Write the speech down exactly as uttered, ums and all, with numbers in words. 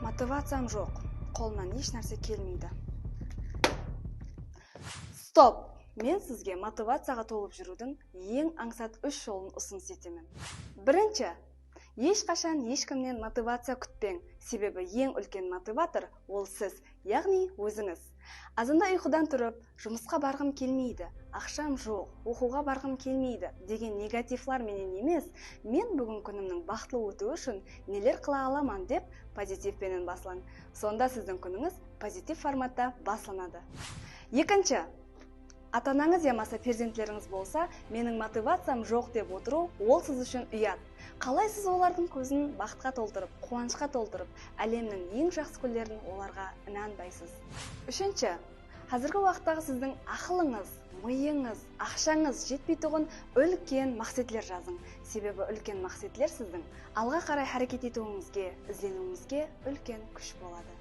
Motivaciyam joq, qolımnan hesh nárse kelmeydi. Stop! Men sizge motivaciyaǵa tolıp júriwdiń eń ańsat úsh jolın usınıs etemen. Birinshi, hesh qashan hesh kimnen motivaciya kútpeń, sebebi eń úlken motivator ol siz, yaǵnıy ózińiz. Azanda uyqıdan turıp, jumısqa barǵım kelmeydi, aqsham joq, oqıwǵa barǵım kelmeydi degen negativlar menen emes, men búgin kúnimniń baxıtlı ótiwi ushın neler qıla alaman dep pozitiv penen baslań. Sonda sizdiń kúnińiz pozitiv formatta baslanadı. Ekinshi, ata-anańız yamasa perzentlerińiz bolsa, meniń motivaciyam joq dep otırıw, ol siz ushın uyat. Qalay siz olardıń kózin baxıtqa toltırıp, quwanıshqa toltırıp, álemniń eń jaqsı kúnlerin olarǵa inanbaysız? Úshinshi, házirgi waqıttaǵı sizdiń aqılıńız, mıyıńız, aqshańız jetpeytuǵın úlken maqsetler jazıń. Sebebi úlken maqsetler sizdiń alǵa qaray háreket etiwińizge, izleniwińizge úlken kúsh boladı.